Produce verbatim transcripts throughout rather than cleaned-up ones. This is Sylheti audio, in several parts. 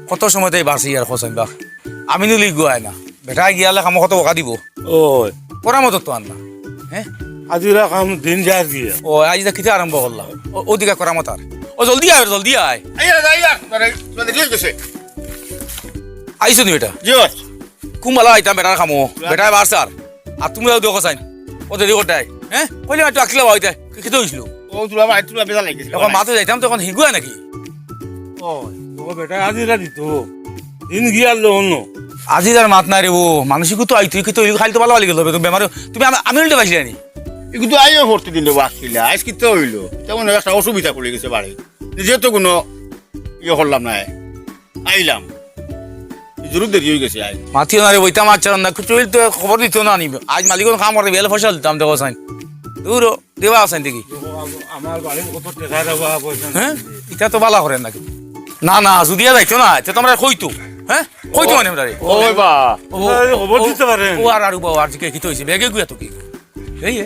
কত সময় তাই বাড়ছে ইয়ার খোঁজ আনবা? আমি নিলে গুয়ায় না। বেটা গিয়ালে কামো কত বকা দিব। ওই। করামত তো আন না। হ্যাঁ? আজিরা কাম দিন যার গিয়া। ও, আইজ দা কিতা আরম্ভ করলা? ও, ওদিকে করামত আর। ও, জলদি আয়, জলদি আয়। আইয়া, আইয়া, মানে, মানে, ঠিক আছে। আইছো নি বেটা? জি, অয়। কুম্বালা আইতাম বেটার কামো। বেটায় বাড়ছে আর। আর তুমিও দেখো চাইন। ও দেরি করতায়। হ্যাঁ? কইলে একটু আকিলা বাবা হইতায়। কি, কিতা হইছিল? ও, তোরা ভাই, তোরা বেজা লাগিছে। এখন মাঠে যাইতাম তো এখন হিগুয়া নাকি? ও, ও বেটা আজিরা দিত। দিন গিয়ার লো অন্য। আজিরার মাত নাই রে ও। মানসিক তো আইতো, কি তো খালি তো ভালা লাগি গেল। তুমি বেমারে, তুমি আমি, আমি উল্টে পাইছি জানি। এগুলো তো আইও ভর্তি দিন বাকিলা। আইজ কিতা হইলো? তেমন একটা অসুবিধা পড়ে গেছে বাড়ি। নিজে তো কোনো ইয়ে করলাম না। আইলাম। জরুর দেরি হয়ে গেছে আইজ। মাতিও না রে, বইতাম আচ্ছা না, কিছু হইলে তো খবর দিত না নি। আইজ মালিক কাম করে, বেলে পয়সা দিতাম, দেখো চাইন। দূর ও, দেবা আছেন দেখি। আমার বাড়ির কত টেকা দেওয়া পয়সা নাই। হ্যাঁ? ইটা তো বালা করে নাকি? না, না, যুদিয়া যাইতো না, তে তোমরা কইতো। হ্যাঁ? কইতো মানে আমরা রে। ওই বা। ও, এই খবর ও, দিতে পারেন। ও আর, আর, ও আর, কি, কি তো হইছে? ব্যাগে গুয়া তো কি? এই এ?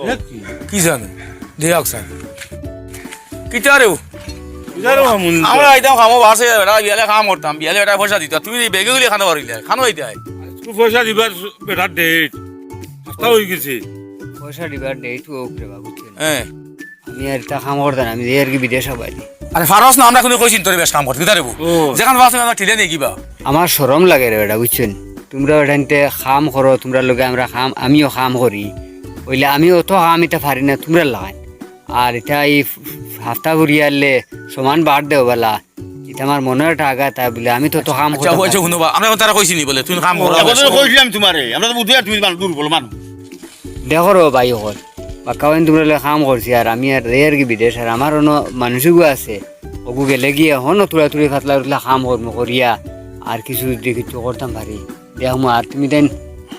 ও। কি? কি জানে? দেয়া আছেন। কিতা রে ও? কিতা রে মামুন? আমরা আইতাম কামো বাসে, বেটা বিয়ালে কাম করতাম, বিয়ালে বেটা পয়সা দিতা। তুমি এই ব্যাগে গুলি খানো পারিলে, খানো আইতে হয়। তুই পয়সা দিবার বেটার ডেট। হাপ্তা হয়ে গেছে। পয়সা দিবার ডেট ও উপরে বাবু ছিল। হ্যাঁ। আমি আর ইতা কাম করতাম না, আমি যাই আর কি বিদেশ বাড়ি। আরে ফারস না, আমরা কোনো কইছি তোরে বেশ কাম করতে, কিতা রে বউ? ও। যেখান বাসে আমরা ঠিলে নিয়ে কিবা। আমার শরম লাগে রে বেটা, বুঝছো নি? তোমরা বেটা নিতে কাম করো, তোমরা লগে আমরা কাম, আমিও কাম করি। অইলে আমি অত কাম ইতা পারি না, তোমরা লাগাইন। আর ইতা এই হাপ্তা ঘুরিয়া আনলে সমান বার দেও বেলা। ইতা আমার মনে একটা আঘাত আয় বলে, আমি তো অত কাম আচ্ছা, করতাম আচ্ছা, পারি না। হুনো বা, আমরা তারা কইছি নি বলে, তুমি কাম করো। এখন তো কইছিলাম তোমারে, আমরা তো বুঝি আর তুমি মানুষ দুর্বল মানুষ। দেখো রে ভাই অকল, বাক্কা বাইন তোমরা লগে কাম করছি, আর আমি আর যাই আর কি বিদেশ, আর আমার অন্য মানুষগুলো আছে, ওগু গেলে গিয়া হনো তুড়া তুড়ি ফাতলা উতলা কাম কর্ম করিয়া, আর কিছু যদি কিছু করতাম পারি, দেখমু। আর তুমি দেন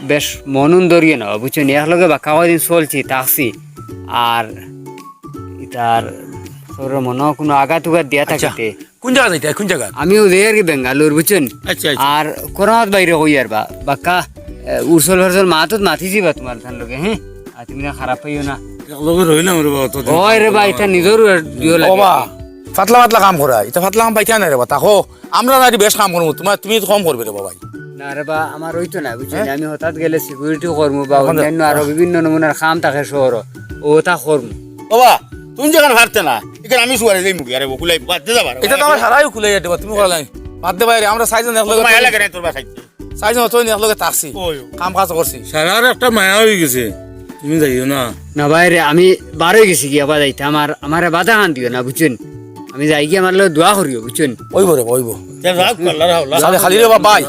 বেশ মন উন ধরিয়ে নেওয়া, বুঝছো নি? একলগে বাক্কা কয়দিন চলছি, থাকছি, আর ইতার তোর মনে কোনো আঘাত উঘাত দিয়া আচ্ছা। থাকিতে। কোন জায়গা যাইতে? কোন জায়গা? আমিও যাই আর কি বেঙ্গালোর, বুঝছো নি? আচ্ছা, আচ্ছা। আর কোরআত বাইরে কই আর বা, বাক্কা, এ, উরসল ফরসল মাতত মাতিছি বা তোমার তার লগে, হ্যাঁ? আর তুমি না খারাপ পাইও না। একলগে রইলাম রে বাবা, অতদিন। ওই রে বা, ইতা নিজর ইয়ে লাগে। ও বা, ফাতলা ফাতলা কাম করা, ইতা ফাতলা কাম পাইতা না রে বা, তাকো। আমরা নারী বেশ কাম করবো, তোমার, তুমি তো কম করবে রে বাবা। না রে বা, আমার হইতো না, বুঝছো নি? হ্যাঁ? আমি হঠাৎ গেলে সিকিউরিটি করমু বা অন্যান্য আরো বিভিন্ন নমুনার কাম থাকে শহর, ও তা করমু। বাবা, তুমি যেখানে পারতে না, এখানে আমি শুয়ারে যাই মুখে, আরে বকুলাই, বাদ দে যাবার। এটা তো আমার হারাই খুলে যাবে, তুমি করা নাই। বাদ দে বাইরে, আমরা চাইজন একলগে মায়া লাগে না তোর বাসায়। চাইজন অত একলগে থাকছি। ওই। কাম কাজ করছি। সারার একটা মায়া হয়ে গেছে, তুমি যাইও না। না বাইরে, আমি বার হয়ে গেছি কি আবার যাইতে, আমার, আমার বাধা হান দিও না, বুঝছো নি? আমি যাই কি আমার লগে দোয়া করিও, বুঝছো নি? ওইব রে, ওইব। যা, যা, আল্লাহ, আল্লাহ। খালি, খালি রে বা ভাই,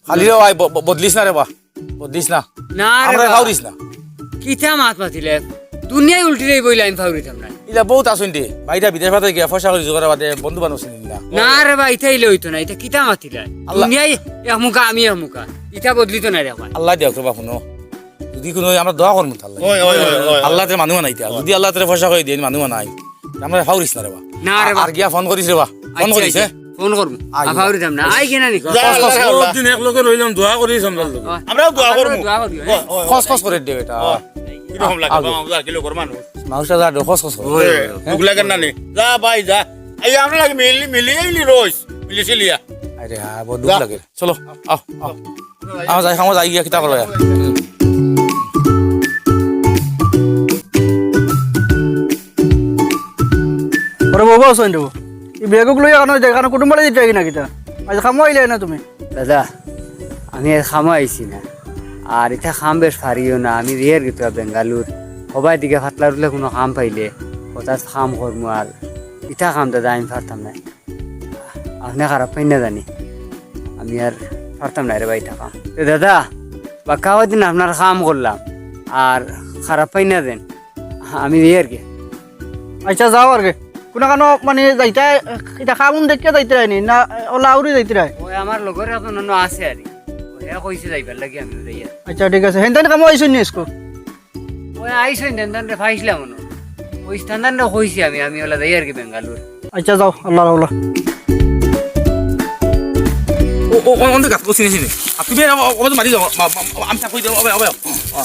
খালি রে ভাই, ব-, ব-, বদলিস না রে বা। বদিস না। না রে আমরা বা। ফাউরিস না। কিতা মাত মাতিলে? দুনিয়ায় উল্টি যাইব, ইলা আমি ফাউরিতাম না। ইলা বহুত আছইন দে। বাইরে বিদেশ বাদে গিয়া পয়সা করি জোগাড় বাদে বন্ধু বান্ধব চিনি না। না রে বা, ইতা ইলে হইতো না। ইতা কিতা মাতিলে? আল্লাহ। দুনিয়ায় এক মুখা, আমি এক মুখা। ইতা বদলিতো না রে বা। আল্লাহ দিয়ক রে বা, হুনো। যদি কোনো আমরা দোয়া করমু তার লাগি। ওই, ওই, ওই, ওই। আল্লাহ তে মানু বানাইতে। যদি আল্লাহ তে পয়সা করি দিয়ে মানু বানাই। আমরা ফাউরিস না রে বা। না রে বা। আর গিয়া ফোন করিস রে বা। ফোন আচ্ছা, করিস, আচ্ছা। হ্যাঁ? ফোন করমু। আই। আফা করি দাম না। আই কিনা নি? যা, কস, কস, আল্লাহ, আল্লাহ। দিন এক লগে রইলাম, দোয়া করিস আমরা লগে। আমরাও দোয়া করমু। দোয়া করি, হ্যাঁ। কস, কস করে দে বেটা। ও, কিরকম লাগে? আ, আ। বাবা, আমরা কিলো করমান। মানুষটা যা দো, কস, কস করে। ওই, হ্যাঁ? দুখ লাগে না নি? যা ভাই, যা। এই আমরা লাগে মিলি, মিলি, এই লি রইস। মিলি সিলিয়া। আরে হ্যাঁ, বহুত দুখ যা। লাগে। চলো, আও, আও। আও, যাই, খামো যাই গিয়া, কিতা করো ইয়া? ওরে বাবা, হুনইন রে। এই ব্যাগ গুলো এখানো যাই, এখানো কুটুম বাড়ি যাই না কিতা? আজ খামো আইলে না তুমি? দাদা, আমি আজ খামো আইছি না। আর ইতা খাম বেশ ফারিও না, আমি রিয়ার গিতা বেঙ্গালুর। হবাই দিকে ফাতলা উঠলে কোনো খাম পাইলে, হঠাৎ খাম করমু আর ইতা খাম দাদা, আমি ফারতাম না। আপনে খারাপ পাইন না জানি, আমি আর ফারতাম না রে বা ইতা কাম। এ দাদা, বাক্কা কয়দিন আপনার কাম করলাম, আর খারাপ পাইন না যেন, আমি এই আর কি। আচ্ছা, যাও আর কি। কোনখানো মানে যাইতা, ইতা কাম উম দেখিয়া যাইতে রায়নি না, ওলা আউরি যাইতে রায়? ওই আমার লগর একজন অন্য আছে আর কি, ওই কইছে যাইবার লাগি, আমি যাই আর। আচ্ছা, ঠিক আছে। হেন তেন কামো আইছইন নি আইজকু? ওই আইছইন, তেন তেন রে পাইছিলাম মনো। ওই তেন তেন রে কইছি আমি, আমি ওলা যাই আর কি বেঙ্গালুর। আচ্ছা, যাও, আল্লাহ রাহুলা। ও, ও, ও, অন্ধ গাছ, ও চিনি, চিনি। আর তুমি, ও, ও, ও, মারি যাও, মা, মা, মা, আমি চাকরি দেবো, ওবে, ওবে। ও,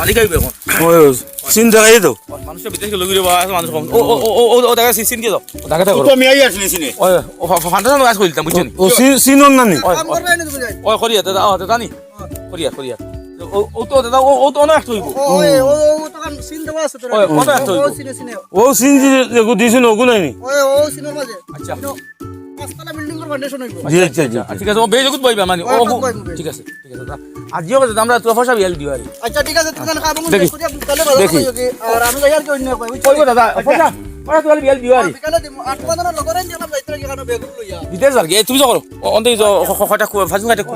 খালি খাইবে এখন। ওই, ওই, সিন দেখাই দাও। মানুষটা বিদেশ গেল কি রে বাবা, এত মানুষ কম। ও, ও, ও, ও, ও, ও, দেখা সিন, সিন কি দাও? ও, দেখা তো করো। কমিয়াই আসলে সিনে। ওই, ও, ফা-, ফা-, ফান্ডা সামনে গাছ কইতাম, বুঝছো নি? ও, সিন, সিন ওর নানি। ওই, ওই, ওই, করিয়া, দাদা, ও, দাদা নি। করিয়া, করিয়া। ও, ও তো, দাদা, ও, ও তো অনেক হইব। ও, ওই, ও, ও, ও তো কারণ সিন দেওয়া আছে তোর। ওই, ও তো একটা ও, ও, হইব। সিনে, সিনে। ও, সিন যে, যে, যে দিছে না, ওগুলাই নি। ওই, ও, সিনের মাঝে। আচ্ছা। সিনো, পাঁচতলা বিল্ডিং এর ফাউন্ডেশন হইব। জি, আচ্ছা, জি, আচ্ছা, জি। ঠিক আছে, ও বেশ, ওগুত বইবা, মানে, ও, ওই, ওগু-, ওই, ওই। ঠিক আছে। ঠিক আছে, দাদা। আজিও কথা, আমরা তো পয়সা বিয়াল দিও আরে। আচ্ছা, ঠিক আছে, তুমি তাহলে খাবো, দেখি। করিয়া বিকালে বাজার দেখি। যাইও কি? আর আমি যাই আর কি অন্য কই, বুঝছো? কইবো দাদা, আচ্ছা। পয়সা, পয়সা তো বিয়াল দিও আরে। বিকালে দিমু, আট বাজার লোকের আনতে আমরা বাইরে গেলাম বেগুন লইয়া। বিদেশ আর কি, এই তুমি যাও করো। ও, অন্তে যাও, ক-, ক-, কয়টা কু-, ফাজিল কয়টা কু-,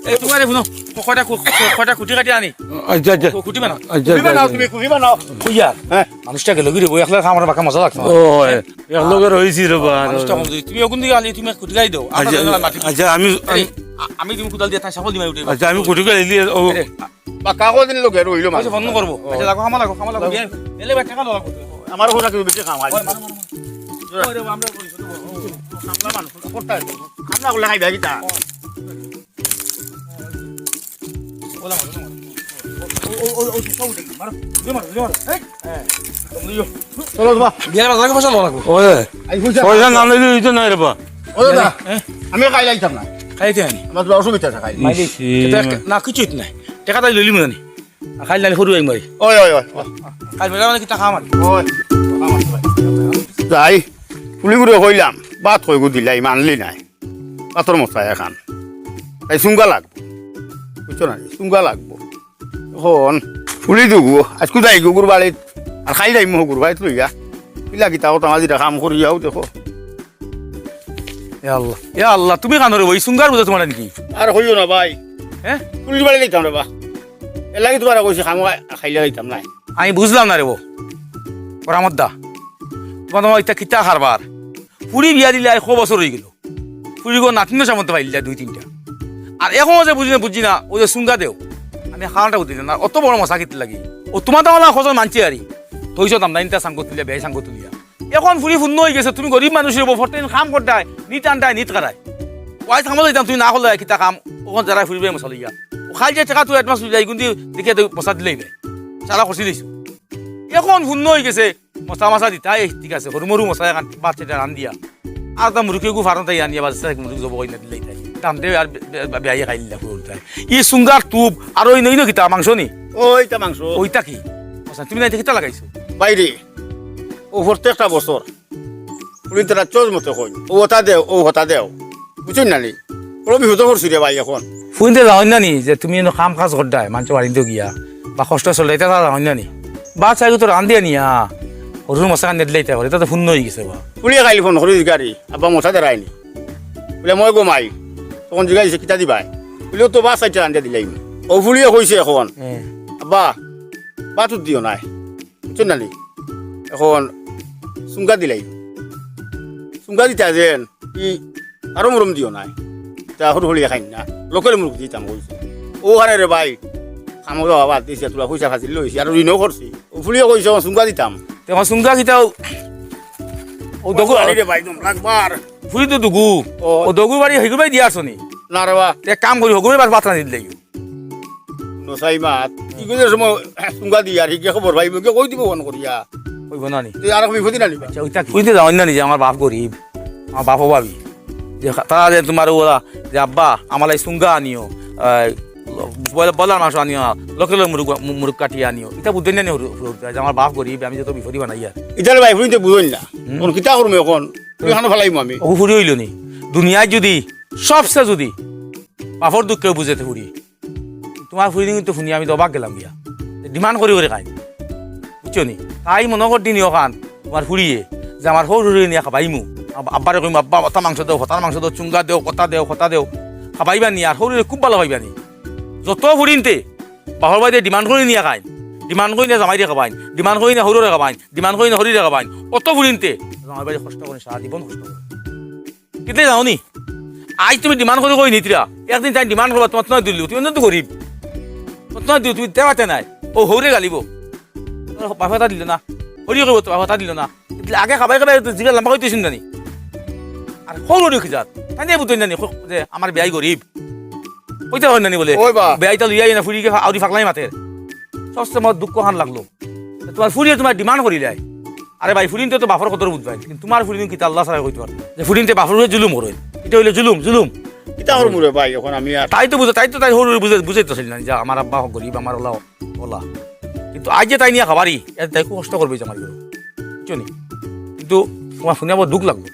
এই, তুমি আরে শুনো, ক-, কয়টা কু-, ক-, কয়টা কুটি কাটি আনি। আচ্ছা, আচ্ছা। কু-, কুটি বানাও। আচ্ছা, কুটি আচ্ছা, বানাও, আচ্ছা। তুমি কুটি বানাও। কইয়া? হ্যাঁ। মানুষটা গেল কি রে, ওই একলা আমার বাঁকা মজা লাগতো না। ও, হয়। এক লগে রইছি রে বা। মানুষটা কম যদি তুমি ওখান দিকে আনি, তুমি কুটি গাই দাও। আমরা আচ্ছা, তাহলে মাটি আচ্ছা, আমি, এই, আমি আ-, আমি তুমি কুদাল দিয়ে তাই সফল দিমাই উঠে। আচ্ছা, আমি কুটি গাই দিয়ে, ও। আরে, বা কাগজ দিন লোকে রইল আচ্ছা, মানুষ। বন্ধ করবো। ও। আচ্ছা, লাগো, খামা লাগো, খামা লাগো। লাগো। বিয়ে, এলে বা টাকা লাগো। আমার ঘরে কেউ বেশি খাম, আজ। ওই, মারো, মারো, মারো। জোরে। ওই রে, আমরা করি, শুধু বন্ধ। খামলা মানুষ, করতে হয়। খামলা করলে খাইবে, কিতা? ওলা মারো, ওলা মারো। ও, ও, ও, ও, সব উঠে গেছে। মারো, জোরে মারো, জোরে মারো। এই। হ্যাঁ। চলো, বাবা। বিয়ার বাজার পয়সা লাগবো। ওই। আই, পয়সা পয়সা না লইলে হইতো না রে বা। ও দাদা, হ্যাঁ? আমি খাই লাইতাম না। খাইতে আনি। আমার তো অসুবিধা আছে, খাই। মাইলি। ইসি। এটা না, কিছু নাই। টাকা তাই লইলি মনে নি। আর খাইল নাইলে সরু আই মারি। ওই, ওই, ওই। খাইল বেলা মানে কিতা খাম আর। ওই। যাই, পুলিগুরে কইলাম, ভাত কইগু দিলাই, মানলি নাই। পাথর মশা এখান। তাই সুঙ্গা লাগবো। বুঝছো না? সুঙ্গা লাগবো। এখন ফুলি দুগু, আজকু যাই গুগুর বাড়িত, আর খাই যাই মহগুর বাড়িত লইয়া। কিলা কিতা কথা মাঝিরা কাম করিয়াও দেখো। ইয়া আল্লাহ, ইয়া আল্লাহ, তুমি কানো রে, ওই সুঙ্গার বুঝে তোমার নাকি? আর কইও না ভাই। হ্যাঁ? ফুলির বাড়ি যাইতাম রে বা। এর লাগি তোমার কইছি, খামো খাইলে যাইতাম নাই। আমি বুঝলাম না রে বো। ওরা মদ্দা। তোমার, তোমার ইটা কিতা হারবার? ফুলি বিয়া দিলে আই ক বছর হয়ে গেল। ফুলিগো নাতিনও সামন্ত পাইল যায় দুই তিনটা। আর এখন যে বুঝি না, বুঝি না, ওই যে সুঙ্গা দেও। আমি খাওয়াটা বুঝি না, অত বড় মশা কিতে লাগি। ও তোমার তো আমার খোঁজ মানছি আরি। তৈছ দাম নাই, তা সাঙ্গ তুলিয়া, বেয়াই সাঙ্গ তুলিয়া। এখন ফুলি ফুন্ন হয়ে গেছে, তুমি গরিব মানুষের উপর ফরতেন কাম করতায়, নিত আনতায়, নিত কারায়। ওয়াই থামো যাইতাম, তুমি না করলে কিতা কাম, ওখান যারা ফুরিবে মশা লইয়া। ও খাই যে টাকা তুই অ্যাডভান্স লইয়া, কিন্তু দেখে তো মশা দিলেই বে। সারা খসি দিছো। এখন ফুন্ন হয়ে গেছে, মশা মশা দিতাই, ঠিক আছে, হরু মরু মশা এখন বাচ্চাটা রান দিয়া। আর তা মুরুখে গু ফারন তাই আনিয়া বাচ্চা মুরুখ জব কই না দিলেই তাই। দাম দে আর বে-, বে-, বে-, বেয়াই খাই দিলা ফুল তাই। ই সুঙ্গার তুপ, আর ওই নই না কিতা মাংস নি? ওইটা মাংস। ওইটা কি? আচ্ছা, তুমি নাই কিতা লাগাইছো? বাইরে। ও প্রত্যেকটা বছর। ফুলিন তারা চোজ মতো কই। ও হতা দেও, ও হতা দেও। বুঝছইন না নি? বড় বিপদ করছি রে ভাই এখন। ফুরিনতে যাওয়ার না নি যে তুমি এনে কাম কাজ করতায়, মানুষ বাড়িতে গিয়া, বা কষ্ট চলে, এটা তারা যাওয়ার না নি? বা চাইলে তো রান দিয়া নিয়া, হরুর মশা কান দিলে এটা করে, এটা তো ফুন্ন হয়ে গেছে বা। ফুলিয়ে খাইলি ফোন করি গাড়ি, আব্বা মশা দেরায়নি। বলে, "মই গো মাই।" তখন জিজ্ঞাসা দিছে, "কিতা দিবায়?" বলে, "ও তো বাস চাইতে রান দিয়া দিলাই।" ও ফুলিয়ে কইছে এখন, হ্যাঁ। "আব্বা, বাতুর দিও নাই।" বুঝছইন না নি? এখন সুঙ্গা দিলাই। সুঙ্গা দিতা যেন, ই আরো মরম দিও নাই। তা হুড় হুড়িয়া খাইন না। লোকাল মুরগ দিতাম কইছে। ও আরে রে ভাই, খামো দাওয়া বাদ দিছে, তোরা পয়সা ফাজিল লইছি, আর ঋণও করছি। ও ফুলিয়ে কইছে, "ও সুঙ্গা দিতাম।" তে আমার সুঙ্গা কিতাও, ও দগু আরে রে ভাই, একদম রাখবার। ফুলি তো দুগু। ও। ও দগু বাড়ি হেগুবাই দিয়া আসনি। না রে বা। এক কাম করি, হগুবাই বাস বাতরা নিতে লাগিও। নসাই মাত, কি করে সময় সুঙ্গা দি আর হিগে খবর ভাই, মুখে কই দিব ফোন করিয়া? কইব না নি? তুই আর বিপদে না নিবা। আচ্ছা, ওইটা কইতে যাও না নি যে আমার বাপ গরিব, আমার বাপ অভাবী। যে খা-, তারা যে তোমার ওরা, যে আব্বা, আমার এই সুঙ্গা আনিও, আহ, বল-, বলার মাংস আনিও, লোকের মুরগ, মু-, মুরগ কাটিয়ে আনিও। এটা বুঝতে না নি হুরু-, হুরু-, যে আমার বাপ গরিব, আমি যত বিপদই বানাই আর। ইতার ভাই, হুরুতে বুঝইন না। হুম। কোন কিতা করবো এখন? তুই এখানে ফালাইমু আমি। ও ফুরি হইল নি। দুনিয়ায় যদি, সবসে যদি, বাপর দুঃখ কেউ বুঝেতে ফুরি। তোমার ফুরি কিন্তু শুনি আমি তো অবাক গেলাম গিয়া। ডিমান্ড করি করি খাই। বুঝছো নি? তাই মনে কর দিন ওখান, তোমার ফুরিয়ে, যে আমার সৌ ফুরি নিয়ে খাবাইমু। আব-, আব্বারে কইমু, "আব্বা, অতা মাংস দেও, হতার মাংস দেও, চুঙ্গা দেও, কতা দেও, কতা দেও।" খাবাইবা নি, আর সৌরে খুব ভালা পাইবা নি। যত ফুরিনতে, বাপর বাড়িতে ডিমান্ড করি নিয়ে খাইন। ডিমান্ড করি নিয়ে জামাইরে খাবাইন। ডিমান্ড করি নিয়ে সৌরে খাবাইন। ডিমান্ড করি নিয়ে সৌরে খাবাইন। অত ফুরিনতে, জামাই বাড়ি কষ্ট করে, সারা জীবন কষ্ট করে। কিতা জানো নি? আজ তুমি ডিমান্ড করি কই নিতরা, একদিন তাই ডিমান্ড করবা, তোমার তোমার দিল, তুমি অন্তত গরিব, তোমার তোমার দিল, তুমি দেওয়াতে নাই, ও হৌরে গালিব, তোমার বাপে তা দিল না, হরি কইব তোমার বাপে তা দিল না, এগুলা আগে খাবাই খাবাই তো জিগা লম্বা হইতে শুনতে নি, আর হৌর হরি কি জাত, তাই নিয়ে বুঝতে জানি যে আমার বিয়াই গরিব, কইতা অয় না নি বলে? ওই বা। বেয়াইটা লইয়া আইয়া না ফুড়িরে আউরি ফাগলামি মাতের। সবচেয়ে আমার দুঃখ খান লাগলো। তুমার ফুড়িয়ে তুমার demand করিলায়। আরে ভাই, ফুড়িন্তে তো বাফর কদর বুঝবায়, কিন্তু তুমার ফুড়িন কিতা আল্লাহ ছাড়া কইতে পারে যে ফুড়িন্তে বাফর উপরে জুলুম করে। ইটা অইলো জুলুম, জুলুম। কিতা করমু রে ভাই, অখন আমি আর তাই তো বুঝে, তাই তো তাই হউর বুঝে, বুঝাইতে চাইল না যে আমার আব্বা গরিব, আমার অলা, অলা। কিন্তু আইজ যে তাই নিয়া খাবারি, এ তাই খুব কষ্ট করবে যে আমার ঘরে। বুঝছো নি? কিন্তু তুমার হুনিয়া বড় দুঃখ লাগলো।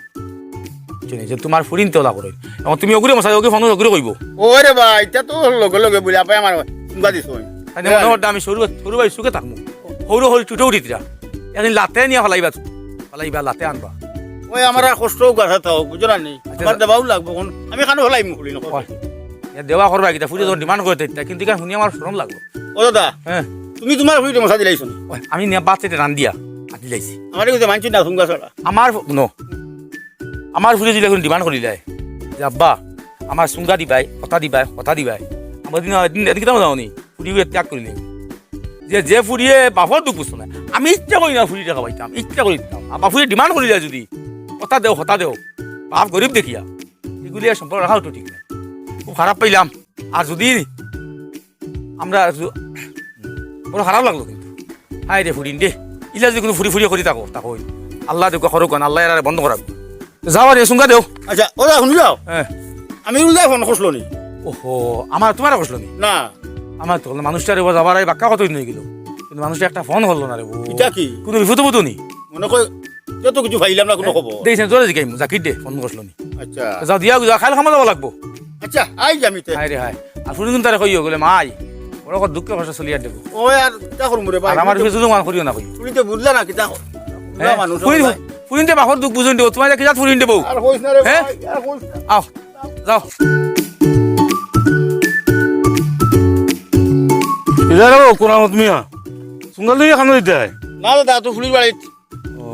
বুঝছো নি? যে তুমার ফুড়িন্তে অলা করে। এখন তুমি অগুরে মশাই, অগুরে ফোন, অগুরে কইবো। ওরে ভাই, ইটা তো লগে লগে বুলে আপায় আমার সুঙ্গা দিছইন। তাই মনে করতে আমি সরু, সরু ভাই সুখে থাকমু। হউর হউর ছুটো উঠিতরা। একদিন লাতে নিয়া ফালাইবা, ফালাইবা, লাতে আনবা। ওই আমার আর কষ্টও গাছা থাও, বুঝো না নি? আচ্ছা, আমার আচ্ছা। দেওয়াও লাগবো, অখন আমি খানো ফালাইমু খুলি না। ওই, এ দেওয়া করবা কিতা, ফুড়ি যখন demand করে দিতা, কিন্তু ইখান হুনি আমার শরম লাগলো। ও দাদা, হ্যাঁ। তুমি তুমার ফুড়িরে মশা দিলাইছো নি? ওই, আমি নিয়া বাচ্চাতে রান দিয়া, আটি লাইছি। আমার কিন্তু মানছি না, সুঙ্গা ছাড়া। আমার ফু-, নো। আমার ফুড়ি যদি অখন demand করিলায়, যে আব্বা, আমার সুঙ্গা দিবায়, কথা দিবায়, কথা দিবায়। আমার দিন, দিন, দিন কিতা মজা হনি? ফুড়িয়ে ত্যাগ করিলে। যে, যে ফুড়িয়ে বাফর দুঃখ বুঝতো না। আমি ইচ্ছা করি না ফুড়িরে খাবাইতাম, ইচ্ছা করি দিতাম। আর বাফরে demand করিলায় যদি, কথা দেও, কথা দেও। বাফ গরিব দেখিয়া। ইগুলি আর সম্পর্ক রাখা তো ঠিক না। খুব খারাপ পাইলাম। আর যদি আমরা জু-, বড় খারাপ লাগলো কিন্তু। হায় রে ফুড়িন রে। ইলা যদি কুনু ফুড়ি ফুড়ি করি থাকো, থাকো। আল্লাহ দেউক্কা করউক্কা না, আল্লাহ এরারে বন্ধ করাউক্কা। যাও আরে, সুঙ্গা দেও। আচ্ছা, ওরা হুনি যাও। হ্যাঁ। আমি উল্টা ফোন করছিল নি। ওহো, আমার তুমারে করছিল নি? না। আমার তো মানুষটারে ও যাবার আগে বাক্কা কত দিন অই গেল। কিন্তু মানুষটা একটা ফোন করলো না রে বউ। ইটা কি? কুনু বিপদ আপদ নি? মনে কয় যত কিছু পাইলাম না কুনু খবর। দেখিস না, তোরে জিগাইমু, জাকির দে, ফোন করছিল নি? আচ্ছা। যাও দিয়া, যাও, খাইল খামা যাওয়া লাগবো। আচ্ছা, আই যামি তে। হায় রে হায়। আর ফুড়িন তারে কইও গেলে, মাই, বড় কত দুঃখে কষ্টে চলিয়ার দেখো। ওই আর কিতা করমু রে ভাই? আর আমার কিছু জুলুম আর করিও না কই। ফুড়িন তো বুঝলা না কিতা? হ্যাঁ? মানুষ ফুড়িন, ভাই। ফুড়িন তো বাফর দুঃখ বুঝইন দেবো, তুমার কি জাত ফুড়িন দেবো? আর কইস না রে হ্যাঁ? ভাই, আর কইস না। আও, যাও। ইদার ও কোরআমত মিয়া, সুঙ্গাল দিয়ে খানো দিতে হয়। না দাদা, তো ফুড়ির বাড়িত। ও।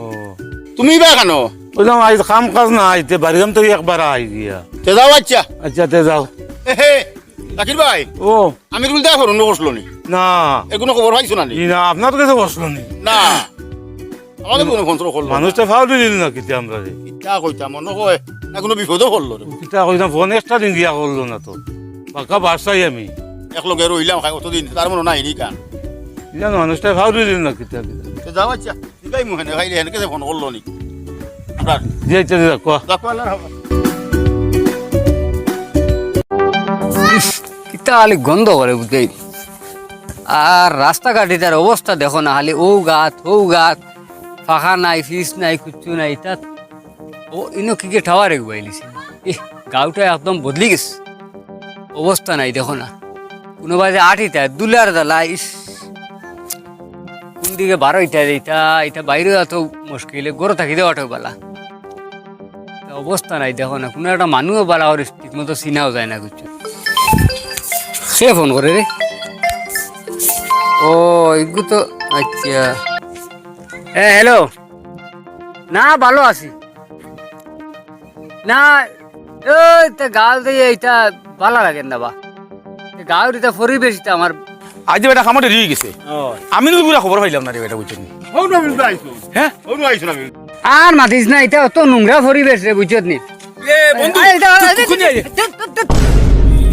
তুমি বা খানো? ওই যে আইজ কাম কাজ না আইতে, বাড়িগাম তো একবার আই গিয়া। তে যাও, আচ্ছা। আচ্ছা, তে যাও। এ হে, জাকির ভাই। ও। আমি রুলদা ফোন করছিল নি? না। এগুলো খবর পাইছো না নি? জি না, আপনার কাছে বসলো নি? না। আমাদের কোনো ফোন করলো না। মানুষটা ফাউল দিল না কিতা আমরারে? কিতা কইতাম, মনে হয় না কোনো বিপদও পড়লো রে। কিতা কইতাম, ফোন একটা দিন দিয়া করলো না তো। বাক্কা বাসাই আমি। এক লগে রইলাম খাই অতদিন, তার মনে নাই নি কান। ইয়া না, মানুষটা ফাউল দিল না কিতা কিতা। তো যাও আচ্ছা, ঠিক আছে, মুখে খাইলে এনে কেসে ফোন করলো নি? আপনার জি, আচ্ছা, আচ্ছা, কও। যাও, কও, আল্লাহর হাফেজ। ইস, কিতা খালি গন্ধ করে বুঝাই। আর রাস্তাঘাট ইটার অবস্থা দেখো না, খালি ও গাত, ও গাত, ফাঁকা নাই, ফিস নাই, কিচ্ছু নাই। ইটা ও ইনো কি কি টাওয়ারে গুয়াইলিছে। ইহ, গাউটা একদম বদলি গেছে, অবস্থা নাই দেখো না। কোনোবায় যে আটিতা, দুলার জ্বালা, ইস, কোন দিকে বারইতা, ইটা, ইটা বাইরে অত মুশকিলে, ঘরো থাকি দেওয়াটাও বালা। তা অবস্থা নাই, দেখো না, কোনো একটা মানুষও বালা করে ঠিক মতো চিনাও যায় না কিছু। কে ফোন করে রে? ও, এগু তো, আচ্ছা। হ্যাঁ, হ্যালো। না, ভালো আছি। না, ওই তো গাঁও দিয়ে এইটা ভালো লাগে না বা। গাঁওর এটা পরিবেশ এটা আমার আজ যে বেটা খামাটে রয়ে গেছে। ও। আমি তো পুরা খবর পাইলাম না রে বেটা, বুঝছেন? ও না, আমি তো আইছো। হ্যাঁ? ও না, আইছো না, আমি। আর মাতিস না, এটা অত নোংরা পরিবেশ রে, বুঝছত নি? এ, বন্ধু, আরে, এটা, তুই আরে, কোন জায়গায়? এটা, এটা,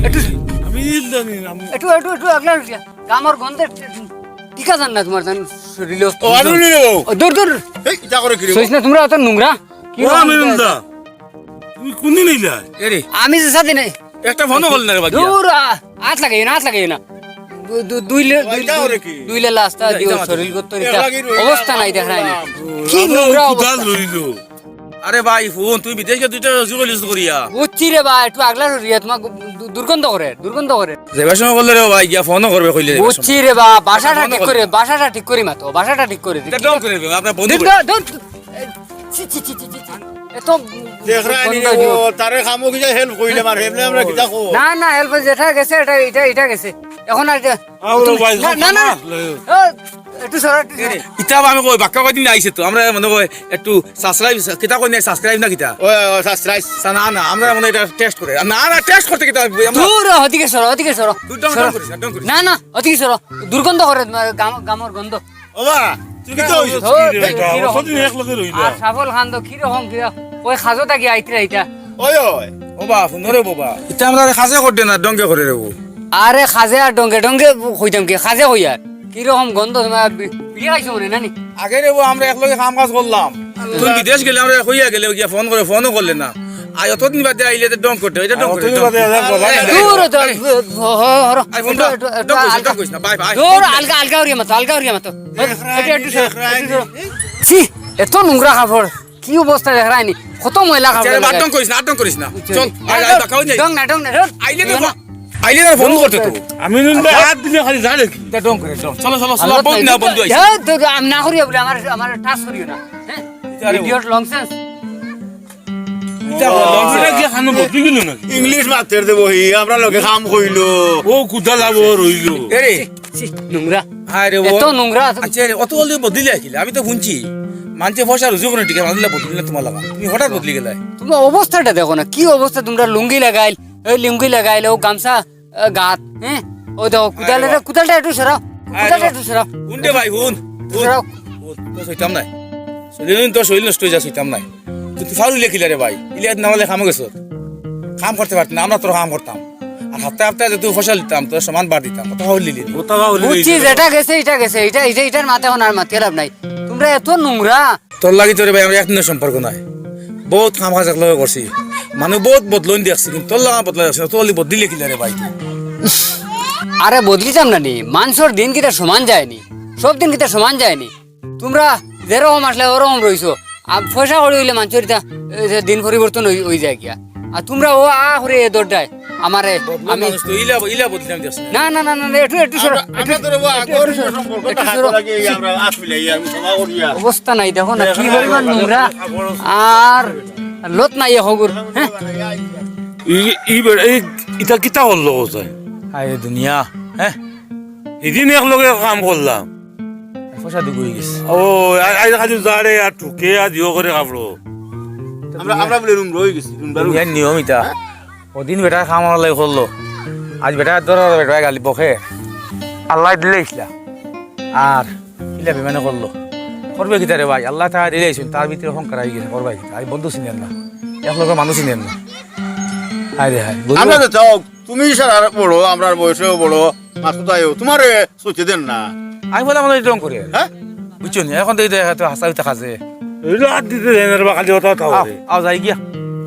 এটা, আমি জানি না, আমি একটু, একটু, একটু আগলা হইয়া। আমার গন্ধে ঠিক আছে না তোমার জান শরীরে? ও, আমি নিয়ে নেবো। ও, দূর, দূর। এই, যা করে কি রে? সইস না, তোমরা অত নোংরা। কি ও, রকম আমি নোংরা? দা। তুমি কোন দিন এলা? এ রে। আমি যে সাথে নেই। একটা ফোনও করলে না রে বাকি। দূর, আ-, আত লাগাইও না, আত লাগাইও না। দু-, দু-, দুই লে-, ও, দুই, এটা দুই, ওরে কি? দুই লেলা আস্তা এটা, দিও, এটা শরীর মাত্র। গত্তর এ, এটা। লাগি রইল। অবস্থা নাই, দেখা নাই। ও, কি আমরা নোংরা কোথাল অবস্থা। ধরিল? আরে ভাই, ফোন, তুই বিদেশ গিয়া দুইটা রসগোল্লা ইউজ করিয়া। বুঝছি রে ভাই, একটু আগলা সরিয়া, তোমার দু-, দুর্গন্ধ করে, দুর্গন্ধ করে। যে ভাই সময় করলে রে ভাই, গিয়া ফোনও করবে কইলে রে ভাই বুঝছি সময়। রে বা, বাসাটা ফোনও ঠিক করবে। করে, বাসাটা ঠিক করি মাতো, বাসাটা ঠিক করে। এটা ডন করে দিবে, আপনার বন্ধু দূর, করে। দূর, দূর, দূর। এ, ছি, ছি, ছি। এত দেখরা নি গন্ধ রে, দিও। ও, তারে খামো কি যায় হেল্প কইলে মার, হেমনে আমরা কিতা কো? না, না, হেল্প যেটা গেছে, এটা, এটা, এটা গেছে। এখন আর এটা, আও রে ভাই, না, না, না। খামো না। ও, একটু সরো, একটু সরো। ইতা আমি কই, বাক্কা কয়দিন আইছে তো, আমরা মনে কয় একটু সাবস্ক্রাইব, কিতা কই নাই, সাবস্ক্রাইব না কিতা? ও, ও, সাবস্ক্রাইব। সা-, না, না, আমরা মনে এটা টেস্ট করে। না, না, টেস্ট করতে কিতা? আমরা দূর, ওদিকে সরো, ওদিকে সরো। তুই ডন, সরো। ডন করিস না, ডন করিস না। না, না, ওদিকে সরো। দুর্গন্ধ করে তোমার গাম-, গামর গন্ধ। ও বা, তুই কিতা হইছিস? ও, কি রে বেটা? কিরকম? কতদিন এক লগে রইলা? আর সাফল খান তো কিরকম, কিরকম? ওই খাজো থাকি আইতরা ইতা। ওই, ওই। ও বা, হুনো রে বাবা, ইতা আমরারে কাজে করতে না, ডঙ্গে করে রে বো। আরে কাজে আর ডঙ্গে, ডঙ্গে কইতাম কি, কাজে কই আর। কিরকম গন্ধ তুমার বি-, বিড়ি খাইছো মনে নানি? আগে রে বো, আমরা একলগে কাম কাজ করলাম। তুমি বিদেশ গেলে আমরা কইয়া গেলে, গিয়া ফোন করে, ফোনও করলে না। আর অতদিন বাদে আইলে তো ডং করতে, ইটা ডং করে, অতদিন বাদে এলা কথা নাই। দূর তো, আরে। হ-, হ-, হরো। আই ফোন একটু, দা, একটু, একটু ডং করিস, আলগা। ডং করিস না, বাই, বাই। দূর, আলগা, আলগা করিয়া মাতো, আলগা করিয়া মাতো। একটু, একটু সরো, একটু সরো। ছি, এত নোংরা কাপড়। কি অবস্থা দেখরায়নি? কত ময়লা কাপড় আরে, লাগাই। আর ডং করিস না, আর ডং করিস না। বুঝছো? চল, আই, আই, আই, বাঁকাও যাই। ডং না, ডং না, ডং। আইলে তো ফো-, আইলে তো ফোন করতে তো। আমি নুন ভাই হাত দিলে খালি জানে কি? ইটা ডং করে, ডং। চলো, চলো, চলো, আল্লাহ বন্ধ না, বন্ধ আইছে। হ্যাঁ, তো আম না করিয়া বলে আমার, আমার touch করিও না। হ্যাঁ? ইটা রে ইডিয়ট লংসেন্স। ইটা হলো লংসেন্স। ওটা কি খানো বদলি গেল নাকি? ইংলিশ মাতের দেবো হি, আমরা লগে কাম কইলো। ও কুদা লাভ রইলো। এরে, ছি, নোংরা। আরে ও। এত নোংরা। আচ্ছা, রে, অত বদলি বদলি আইছিলে। আমি তো হুনছি, মানষে পয়সা রুজি করে টিকে, মানলে বদলি না তুমার লাগা। তুমি হঠাৎ বদলি গেলায়। তুমার অবস্থাটা দেখো না, কি অবস্থা তুমরা লুঙ্গি লাগাইল, এই লুঙ্গি লাগাইল, ও গামছা, এ, গাত, হ্যাঁ? ও দেখো, কুদালটা, আরে বাবা। কুদালটা একটু সরাও, আরে কুদালটা বাবা। একটু সরাও। হুন রে ভাই, হুন, হুন। সরাও। ও, তো সইতাম নাই। সইলে তো শরীর নষ্ট অই যায়, সইতাম নাই। তুই তো ফাউল ইলে কিলা রে ভাই? ইলে না হলে কামো গেছো। কাম করতে পারতি না, আমরা তোর কাম করতাম। আর হাপ্তায় হাপ্তায় যে তুই ফসল দিতাম, তোর সমান বার দিতাম, কত ফাউল দিলি নি? বুঝছি, যেটা গেছে, ইটা গেছে, ইটা, ইটা, ইটার মাতে এখন আর মাতিয়া লাভ নাই। তুমরা এত নোংরা। তোর লাগি তো রে ভাই, আমরা একদিনও সম্পর্ক নাই। বউত কাম কাজ একলগে করছি, মানুষ বউত বদলইন দেখছি, কিন্তু তোর লাগা বদলা দেখছি না। তোর লাগি বদলিলে কিলা রে ভাই? আরে বদলিতাম না নি, মানষর দিন কিতা সমান যায়নি, সব দিন কিতা সমান যায়নি। তুমরা যেরকম আসলে ওরকম রইছো। আর পয়সা কড়ি অইলে মানষর ইতা, এ, যে দিন পরিবর্তন অই, অই যায় গিয়া। আর তুমরা ও আ করে এ দরজায় আমারে, বদলা আমি মানুষ তো ইলা, ইলা বদলিতাম দেখছি না। না, না, না, না, না, একটু, একটু সরো, আমরা, একটু, আমরা তো রে বা একটু, আগর একটু সরো, সম্পর্কটা একটু হাতে সরো। লাগিয়ে আমরা আত মিলাই, আমি ক্ষমা করি আর। অবস্থা নাই, দেখো না, কি পরিমাণ নোংরা। আর লত নাই এ খবর, হ্যাঁ? ই, ই বেটা, এই, ইটা কিতা করলো কোথায়? হায় রে দুনিয়া, হ্যাঁ? এদিন এক লগে কাম করলাম। পয়সা দুগু অই গেছে। ও, আ-, আ-, খালি জারে আর টুকে আর দিও করে কাপড়। আমরা, আমরা বলে রুম রয়ে গেছি, রুম দারু। ইয়ার নিয়ম ইটা। ওদিন বেটায় কাম আমার লাগি করলো। আজ বেটায় ধরো, বেটায় গালি বকে। আল্লায় দিলে ইসলা। আর ইলা বেমানে করলো। করবে কিতা রে ভাই? আল্লায় তারে দিলে ইসুন, তার ভিতরে অহংকার আই গেছে, করবে কিতা? আই বন্ধু চিনের না। এক লগে মানুষ চিনের না। হায় রে হায়। বুঝলো? আমরা তো চাও, তুমি সারা বড়, আমরার বয়সেও বড়, মাসুদ আইও, তুমারে সইতে দেন না। আমি বলে আমাদের রং করে। হ্যাঁ? বুঝছো নি? এখন তো এই দেখা তো হাসা হইতে খাজে। এই যে হাত দিতে দেন, আর বা খালি কথা কথা আও, বলে। আও, যাই গিয়া।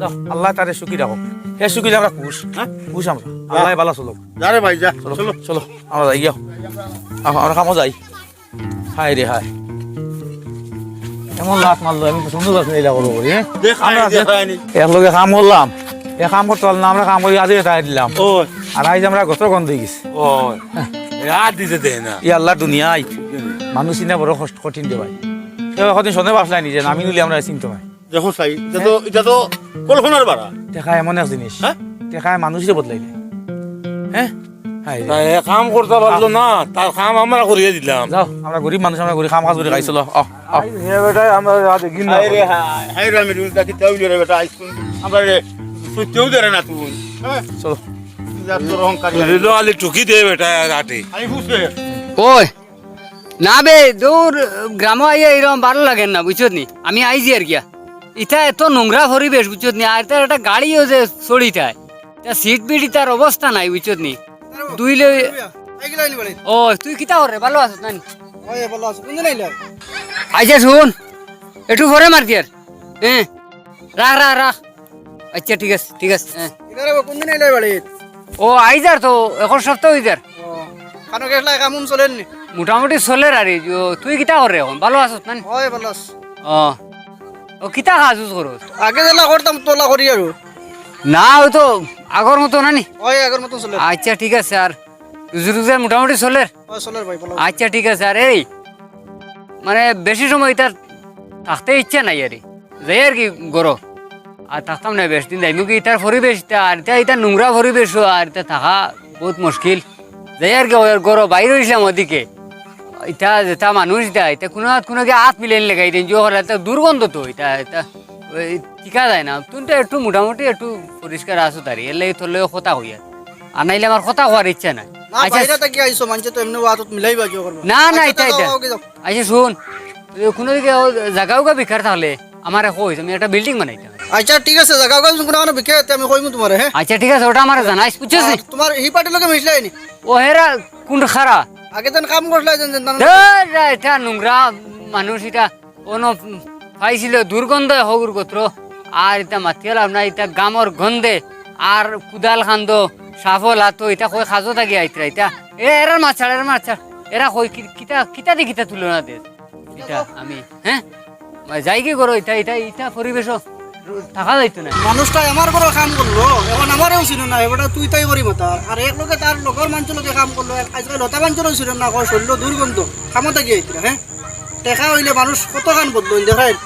যাও, আল্লায় তারে সুখী রাখো। হে সুখী আমরা খুশ। হ্যাঁ? খুশ আমরা। আল্লায় ভালা চলুক। যা রে ভাই, যা। চলো, চলো। চলো, আমরা যাই গিয়া। আও, আমরা কামো যাই। হায় রে হায়। এমন লাত মারলো, আমি তো সুন্দর লাগছে এইটা করবো করি, হ্যাঁ? দেখ, আমরা আয়, দেখ, যে আয় নি। এক লগে কাম করলাম, এ কাম করতে পারলাম না, আমরা কাম করি আজকে তাই দিলাম। ও। আর আইজ আমরা গত গন্ধ অই গেছি। ও। হ্যাঁ। এ আর দিতে দেয় না। ই আল্লাহর দুনিয়ায় মানুষ ইনা বড় কষ্ট, কঠিন রে ভাই। কেউ এখন সন্দেহ বাসলাই নিজে, আমি নিলে আমরা চিনতে পারি। দেখো সাই, ইটা তো, ইটা তো কল্পনার বাড়া। টেকা এমন এক জিনিস। হ্যাঁ? টেকায় মানুষরে বদলাই দেয়। হ্যাঁ? হায় রে। তা এ কাম করতে পারলো না, তার কাম আমরা করিয়া দিলাম। যাও, আমরা গরিব মানুষ, আমরা গরিব, কাম কাজ করি খাই, চলো, আও, আও। আই, হে বেটা, আমরা আর দেখি না। হায় রে হায়, হায় রে, আমি রুলটা কি তেও রে বেটা, আইস কোন, আমরা রে, সত্যিও দেরে না তুই। হ্যাঁ? চলো। যা তোর অহংকার। রইল আলি টুকি দে বেটা, আটে। আই হুসে। ওই, না বে, দূর গ্রামো আইয়া এরকম ভালো লাগে না, বুঝছত নি? আমি আইজি আর গিয়া। ইটা এত নোংরা পরিবেশ, বুঝছত নি? আর তার একটা গাড়িও যে চড়ি যায়, তা সিট বিট ইতার অবস্থা নাই, বুঝছত নি? দুই লই ও, তুই কিতা করে? ভালো আছস না নি? ওই, ভালো আছি। কোন দিন আইলে? আইজা শুন, একটু পরে মার দিয়ার। হ্যাঁ, রাখ, রাখ, রাখ। আচ্ছা, ঠিক আছে, ঠিক আছে, হ্যাঁ। ইদারে বা কোন দিন আইলে বাড়ি? ও, আইজার তো, এখন সপ্তাহ অইজার। ও, কানো গেছলা, কাম উম চলের নি? মোটামুটি চলের আর এই, ও, তুই কিতা করে এখন? ভালো আছস না নি? হয়, ভালো আছি। ও, ও, কিতা কাজ উজ করস? আগে যেলা করতাম, তোলা করি আর। না, ওই তো আগর মতো না নি? হয়, আগর মতো চলের। আচ্ছা, ঠিক আছে, আর রুজি রুজগার মোটামুটি চলের? হয়, চলের ভাই, ভালো। আচ্ছা, ঠিক আছে, আর এই, মানে, বেশি সময় ইতার থাকতে ইচ্ছা নাই আর। যাই আর কি, গরো। আর থাকতাম না বেশ দিন, যাইমু কি ইতার পরিবেশ ইতা, আর ইতা, ইতা নোংরা পরিবেশ, আর ইতা থাকা বহুত মুশকিল। যাই আর কি, ওই গরো বাইর অইছিলাম ওদিকে। ইতা যেতা মানুষ ইতা, ইতা কোনো না কোনো গিয়ে আত মিলাই লাগাই দেন, যে ওখানে একটা দুর্গন্ধ তো, ইতা, ইতা, ওই টিকা যায় না। তুই তো একটু মোটামুটি একটু পরিষ্কার আছো তারি, এর লাগি তোর লগে কথা কইয়ার। আর নাইলে আমার কথা কওয়ার ইচ্ছা নাই। না, আচ্ছা, বাইরে থাকি আইছো, মানষে তো এমনে আতত মিলাইবা, যে করবো। না, না, আচ্ছা, ইতা, যাও, ইতা। ওকে, যাও। আচ্ছা, শুন, ওই কোনো দিকে ও জাগা উগা বিকার থাকলে, আমারে কইস, আমি একটা বিল্ডিং বানাইতাম। আচ্ছা, ঠিক আছে, জাগা অগু কুনু কুনু বিকে, তে আমি কইমু তুমারে, হে? আচ্ছা, ঠিক আছে, ওটা আমারে জানাইস, বুঝছস নি? আর তুমার হি পার্টির লগে মিশলায় নি? ও হেরা কুন খারা? আগে যেন কাম করছলায় যেন, যেন তান ধর, ইটা নোংরা মানুষ, ইটা অনো পাইছিল দুর্গন্ধ হগুর গোত্র। আর ইতা মাতিয়া লাভ নাই, ইতা গামর গন্ধে আর কুদাল কান্দো, সাফল আতো, ইতা কই কাজো থাকি আইতরা ইতা। এ, এরার মাত ছাড়, এরার মাত ছাড়। এরা কই কি-, কিতা, কিতা দি কিতা তুলনা দের? ইতা আমি, হে? যাই কি করো, ইতা, ইতা, ইতা পরিবেশো থাকা যাইতো না। মানুষটা আমার ঘরো কাম করলো, অখন আমারেও চিনে না, এবারে তুই তাই করি মাতা। আর এক লগে তার লগর মানষর লগে কাম করলো, আইজকাল লতা মানষরেও চিনে না, কয় শরীরো দুর্গন্ধ, কামো থাকি আইতরা, হে? টেকা অইলে মানুষ কতখান বদলইন, দেখইন।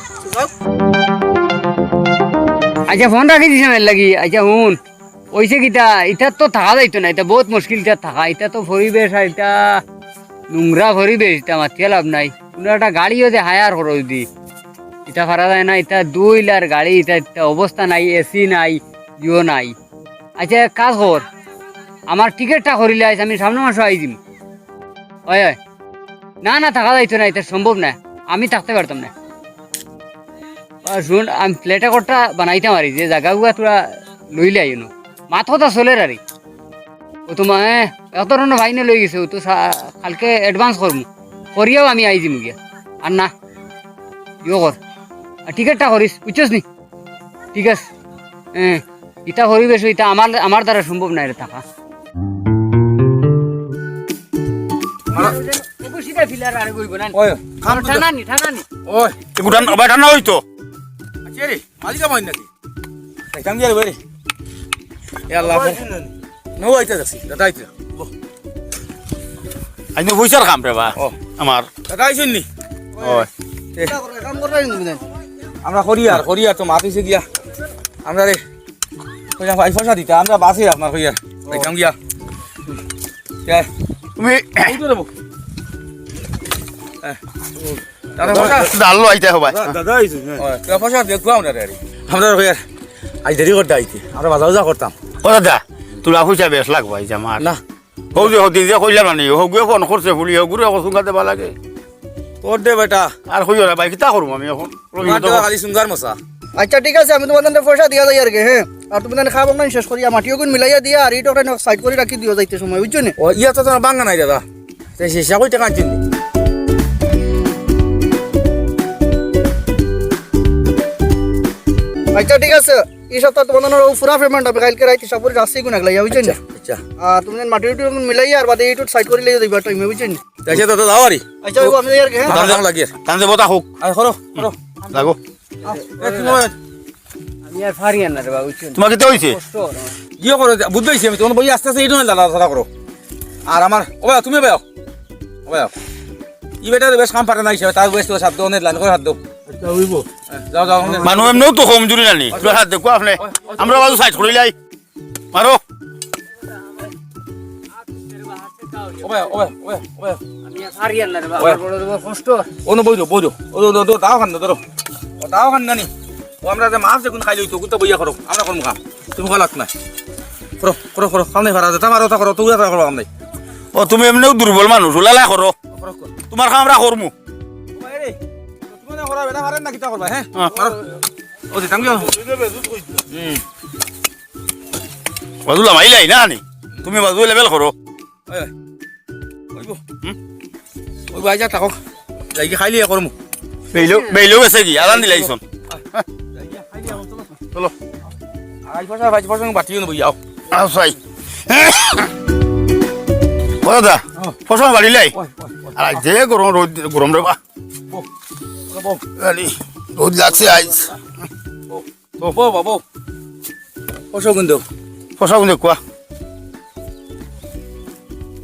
আচ্ছা, ফোন রাখি দিছলাম এর লাগি। আচ্ছা, হুন, অইছে কিতা, ইতাত তো থাকা যাইতো না, ইতা বউত মুশকিল ইতাত থাকা, ইতা তো পরিবেশ আর ইতা নোংরা পরিবেশ, ইতা মাতিয়া লাভ নাই। কুনু একটা গাড়িও যে হায়ার করো যদি, ইতা পারা যায় না, ইতা দুইলার গাড়ি, ইতা, ইতা অবস্থা নাই, এসি নাই, ইও নাই। আচ্ছা, এক কাজ কর, আমার টিকেটটা করিলাইস, আমি সামনর মাসো আইযিমু। অয়, অয়। না, না, থাকা যাইতো না, ইতা সম্ভব না। আমি থাকতে পারতাম না। আর হুন, আমি ফ্ল্যাট একটা বানাইতাম পারি, যে জাগা উগা থুড়া লইলে আইও না। মাত কথা চলের আরি। ও তো মা-, এ, এত ধরনর ভাইনে লই গেছে, ও তো সা-, কালকে অ্যাডভান্স করমু। করিয়াও আমি আইযিমু গিয়া। আর না, ইও কর। আর টিকেটটা করিস, বুঝছস নি? ঠিক আছে। হ্যাঁ, ইতা পরিবেশ, ইতা আমার, আমার দ্বারা সম্ভব নায় রে থাকা। ওই, কাম তো টানা নি, টানা নি। ওই, এগুলা না, ভাই, টানা অইতো। আচ্ছা রে, মালিক আমার নাকি? এই কাম দিয়ে রে, ভাই রে। এ আল্লাহ। না, ও আইতা যাচ্ছি, দাদা আইতা। আইনে পয়সার কাম রে বা, ও। আমার। দাদা আইছইন নি? ওই। এ। আমরা করিয়ার, করিয়ার তো মাতিছে গিয়া। আমরা রে, কইলাম, ভাই, পয়সা দিতা, আমরা বাসে আপনার কইয়ার। ও। যাইতাম গিয়া। কে? তুমি উঠে দেবো। হ্যাঁ। তাহলে পয়সা দাঁড়ালো আইতে হবে। দাদা, দাদা আইছে, হ্যাঁ। ও, তে পয়সা দেখবো আমরা রে। আমরা কইয়ার, আজ দেরি করতে আইতে। আমরা বাজার বাজার করতাম। ও দাদা, তোরা পয়সা বেশ লাগবো আইজ আমার। না। হউ যে হদিন যে কইলাম না নি, হগুয়ে ফোন করছে, ফুলি হগুরে অত সুঙ্গা দেবা লাগে। তোর দে বেটা। আর কইও না ভাই, কিতা করমু আমি অখন? তোমার দেওয়া খালি সুঙ্গার মশা। আচ্ছা, ঠিক আছে, আমি তোমার তানরে পয়সা দিয়া যাই আর কি, হ্যাঁ? আর তুমি তানরে খাওয়া বাংলা শেষ করিয়া মাটি অগুন মিলাইয়া দিয়া আর ইটা ওখানে সাইড করি রাখি দিও যাইতে সময়, বুঝছো নি? ও, ইয়া তো তোমার বাঙ্গা নাই দাদা। তে শেষা কই টাকা আনছেন নি? আচ্ছা, ঠিক আছে, এই সপ্তাহ তোমার তানর ও পুরা পেমেন্ট আমি কালকে রাইতে সব করে রাখছি গুণ আগলাইয়া, বুঝছো নি? আচ্ছা, আচ্ছা। আর তুমি যেন মাটি উটি অগুন মিলাইয়া আর বাদে ইটুট সাইড করি লইয়া যাইবা টাইমে, বুঝছো নি? আচ্ছা, দাদা, যাও আরি। আচ্ছা, ওই আমি যাই আর কি, হ্যাঁ? দাদা, দাদা, লাগিয়ে। তানতে বতা হোক। আয়, করো, করো। লাগো। এ, তুমি ওই আমি আর পারি না রে বাবা, বুঝছো নি? তোমার কিতা অইছে? কষ্ট হয় আমার। ইয়ে করো, বুঝতে পারছি আমি, তোমার বই আস্তে আস্তে ইটুট লাড়াচাড়া করো। আর আমার, ও ভাই, তুমি ভাই, ও ভাই, ই বেটা তো বেশ কাম পারে না হিসাবে, তার বয়স তো সাত দো, অনেক লাইন করে হাত দো। আচ্ছা, হইব। হ্যাঁ, যাও, যাও, অনেক মানুষ এমনেও তো কমজুরি নানি, তুই হাত দেখো আপনি। আমরা বাজু সাইড করিলাই। মারো। ও ভাই, ও ভাই, ও ভাই, ও ভাই। আমি আর পারি না রে বাবা, ওই। আমার বড় বড় কষ্ট। ও না, বইরো, বইরো। ও, ও, ও, ও, দাও খান, ধরো। ও, দাও খান নানি। ও, আমরা যে মাছ যেগুন খাই লইতো, ওগুন তো বইয়া করো। আমরা করমু কাম। তুমি কলাত না। করো, করো, করো। সামনে ফারা যেতা মারো, তা করো, তুই ফারা করো, সামনে। ও, তুমি এমনেও দুর্বল মানুষ, উলালা করো। করো, করো। তোমার কাম আমরা করমু। ও ভাই রে, তুমি না করো, বেটা ফারেন না, কিতা করবা, হ্যাঁ? হ্যাঁ। মারো। ও, দিতাম কি? হুম। বাজু লামাইলাই না নি? তুমি বাজু লেভেল করো। ওই, ওই। ওইব। হুম? ওইব, আইজা থাকো। যাই কি খাইলি করমু। বেইলো, বেইলো গেছে কি? আজান দিলাইছন। যাই কি খাইলি এখন, চলো। চলো। আড়াই পয়সা, পাঁচ পয়সা বাটিও নেবো, যাও। আচ্ছা। ও দাদা, হ্যাঁ। পয়সা বাড়িলাই? ওই, ওই, ওই। আর আজ যে গরম, রোদ, গরম রে বা। বউ, বউ। আরে, রোদ লাগছে আইজ। বউ। ও বাবা, বউ। পয়সা গুন দেও। পয়সা গুন দেও, কুয়া।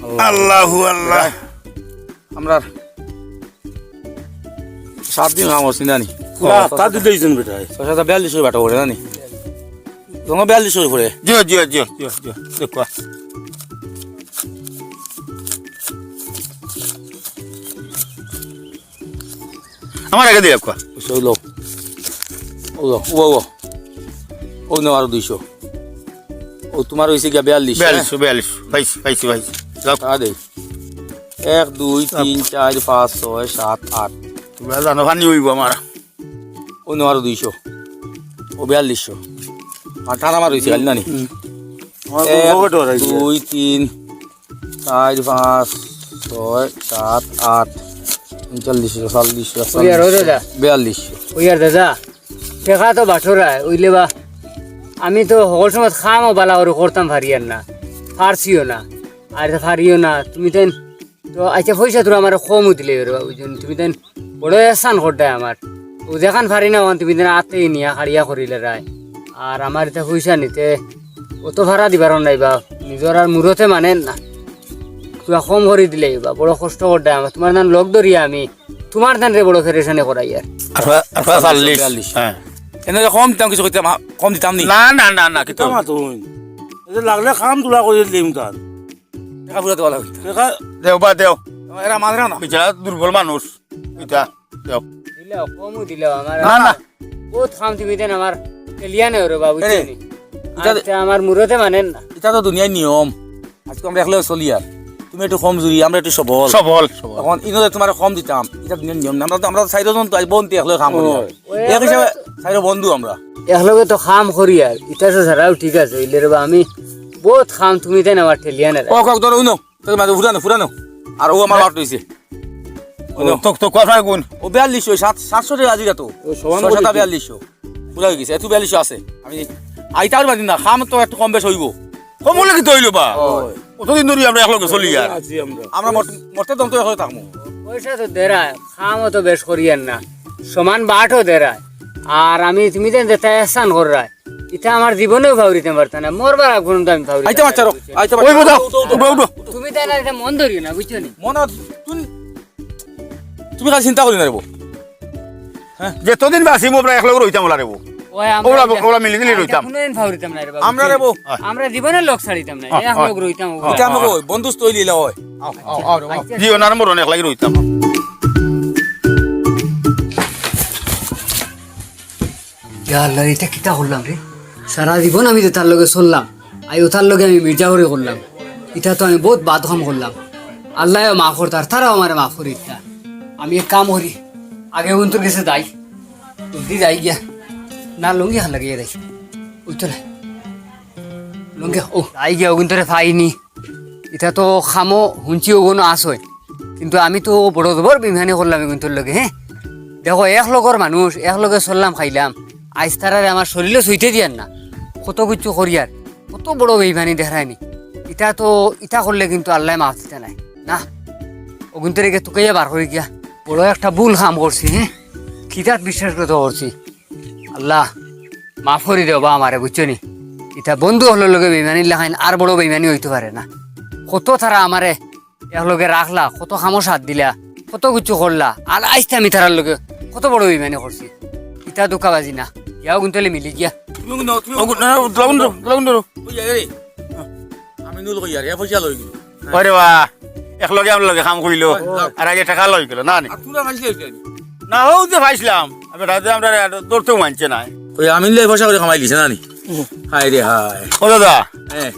আল্লাহ। আল্লাহু আল্লাহ। আমরা সাত দিন কাম করছি, জানি। পুরা তা দিতে দিছেন বেটা। ছয় সাত বিয়াল্লিশ করে বাটা পড়ে, জানি। তোমার বিয়াল্লিশ করে পড়ে। জিও, জিও, জিও, জিও, জিও। দেও, কুয়া। আমার আগে দিয়ে রাখো। ওই লো। ও লো, ও, ও। ও নেও আরো দুইশো। ও তোমার হইছে গিয়া বিয়াল্লিশ, বিয়াল্লিশ, হ্যাঁ? বিয়াল্লিশ। পাইছি, পাইছি, পাইছি। যাও। তা দে। এক, দুই, তিন, চার, পাঁচ, ছয়, সাত, আট। তোমরা জানো, পানি হইব আমার। অউ নেও আরো দুইশো। অউ বিয়াল্লিশশো। আর টানা মার অইছে, খালি নানি? আমার এক, পকেটও হারাইছে। দুই, তিন, চাইর, পাঁচ, ছয়, সাত, আট, ঊনচল্লিশশো, চল্লিশশো, ওই আর ওই দাদা। বিয়াল্লিশশো। ওই আর দাদা, টেকা তো বাটরায়, অইলে বা আমি তো হকল সময় কামও বালা করি করতাম পারিয়ার না, পারছিও না, আর পারিও না। তুমি তাইন তো আইচ্ছা, পয়সা তোরা আমারে কমও দিলাইও রে বা, বুঝছো নি? তুমি তাইন বড় এহসান কররায় আমার। অউ যেখান পারি না, অখান তুমি তাইন আতে নিয়া কাড়িয়া করিলাইরায়। আর আমার ইতা পয়সা নিতে অত ভাড়া দিবার নাই বা, নিজর আর মুরতে মানের না। তোরা কম করি দিলাইও বা, বড় কষ্ট কররায় আমার। তুমার তান লগ ধরিয়া আমি, তুমার তানরে বড় পেরেশানি করাইয়ার। আঠারো, আঠারো চল্লিশ। বিয়াল্লিশ। হ্যাঁ। এনে কম দিতাম, কিছু কইতাম, কম দিতাম নি। না, না, না, না, কিতা কিতা মাতো অইন? এই যে লাগলে কাম তোরা করি দিলাইমু তান। টেকা পুরা দেওয়া লাগবে। টেকা দেও বা দেও। এরা মানরা না। বেচারা দুর্বল মানুষ। ইতা দেও। দিলাও, কমও দিলাও আমার। না, না। বউত কাম তুমি তাইন আমার ঠেলিয়া নেও রে বা, বুঝছো নি? ইতা আচ্ছা, আমার মুরতে মানের না। ইতা তো দুনিয়ার নিয়ম। আইজকু আমরা একলগে চলিয়ার। তুমি একটু কমজুরি, আমরা একটু সবল। সবল, সবল। অখন ইনো যে তুমারে কম দিতাম, ইতা দুনিয়ার নিয়ম না। আমরা তো, আমরা তো চাইরো জন তো আইজ বন্দি একলগে কাম করিয়ার। ওই এক হিসাবে চাইরো বন্ধু আমরা। একলগে তো কাম করিয়ার, ইতা তো ছাড়াও ঠিক আছে, অইলে রে বা আমি বউত কাম তুমি তাইন আমার ঠেলিয়া নেরায়। ও, কক, ধরো, উনো। তো মাঝে ফুরানো, ফুরানো। আর অউ আমার বাট রইছে। ও, তো, তো, কত গুণ? অউ বিয়াল্লিশশো, সাত, সাতশো টেকা হাজিরা তো। ও, সমান ছয় সাতা করি। বিয়াল্লিশশো। পুরা অই গেছে, এত বিয়াল্লিশশো আছে। আমি আইতার বাদে না, কাম তো একটু কম বেশ অইবো। কম অইলে কিতা অইলো বা? অয়। অতদিন ধরি আমরা একলগে চলিয়ার। আছি আমরা। আমরা মর-, মরতে দম তো একলগে থাকমু। পয়সা তো দেরায়, কামও তো বেশ করিয়ার না, সমান বাটও দেরায়। আর আমি, তুমি তাইন যেতা এহসান কররায়, ইতা আমার জীবনেও পাউরিতাম পারতাম না, মরবার আগ পর্যন্ত আমি পাউরিতাম আইতে না। পারছো? আইতে পারছো? ওই বোধ, উঠো, উঠো। তুমি তাইন ইতা মন ধরিও না, বুঝছো নি? মন, তুমি, তুমি খালি চিন্তা করিও না রে বউ। যতদিন বাঁচিমু আমরা একলগে রইতাম ওলা রে বউ। ওই আমরা ওলা, ইতা, ওলা মিলিমিলি ইতা রইতাম। কুনুদিন পাউরিতাম না রে বাবু। আমরা রে বউ। আমরা জীবনে লগ ছাড়িতাম না, হ্যাঁ, একলগ হ্যাঁ। রইতাম ওলা। ইতা আমাকে ওই বন্ধুত্ব অইলে ইলা অয়। আও, আও, আও রে বউ। আচ্ছা। জীবন আর মরণ একলগে রইতাম। ইয়া আল্লাহ, ইটা কিতা করলাম রে? সারা জীবন আমি যে তার লগে চললাম, আইও তার লগে আমি মির্জাফরি করলাম, ইটা তো আমি বউত বাদ কাম করলাম। আল্লায়ও মাফ করতা, তারাও আমারে মাফ করি দিতা। আমি এক কাম করি, আগে অগুইন্তর গেছে যাই, জলদি যাই গিয়া, না লুঙ্গি হান লাগিয়া যাই, ওই তো না। লুঙ্গি, ও, আই গিয়া অগুইন্তরে পাইনি। ইতা তো কামো হুনছি অগুইন আছে। কিন্তু আমি তো বড় জবর বেইমানি করলাম অগুইন্তর লগে, হ্যাঁ? দেখো, একলগর মানুষ, একলগে চললাম খাইলাম। আইজ তারারে আমার শরীলো ছুইতে দিয়ার না। কত কিচ্ছু করিয়ার, কত বড় বেইমানি দেখায়নি। ইতা তো, ইতা করলে কিন্তু আল্লায় মাফ দিতা নায়। না, অগুইন্তরে গিয়া তুকাইয়া বার করি গিয়া। বড় একটা ভুল কাম করছি, হ্যাঁ? কিতাত বিশ্বাস করতে করছি। আল্লাহ, মাফ করি দেও বা আমারে, বুঝছো নি? ইতা বন্ধু অকলর লগে বেইমানির লাখান আর বড় বেইমানি অইতো পারে না। কত তারা আমারে একলগে রাখলা, কত কামো সাথ দিলা, কত কিচ্ছু করলা, আর আইজ তে আমি তারার লগে কত বড় বেইমানি করছি। ইতা ধোকাবাজি না, ইয়া অগুইন্তলে মিলি গিয়া। তুমি অগুইন ধরো, তুমি অগুইন ধরো, তুমি অগুইন ধরো, তুমি অগুইন ধরো। ওই যে, এই, আমি নুল কইয়ার, এ পয়সা লই গেল। ওরে বা, একলগে আমরার লগে কাম করিলো, হয়, হয়। আর আগে টেকা লই গেল, না নি? আর তোরা পাইছিলি ওইটা? না, অউ যে পাইছিলাম, আমি রাতে আমরা ধরতেও মানছে না। ওই আমিন লই পয়সা করি কামাই দিছে না নি? হুম। হায় রে হায়। ও দাদা, হ্যাঁ।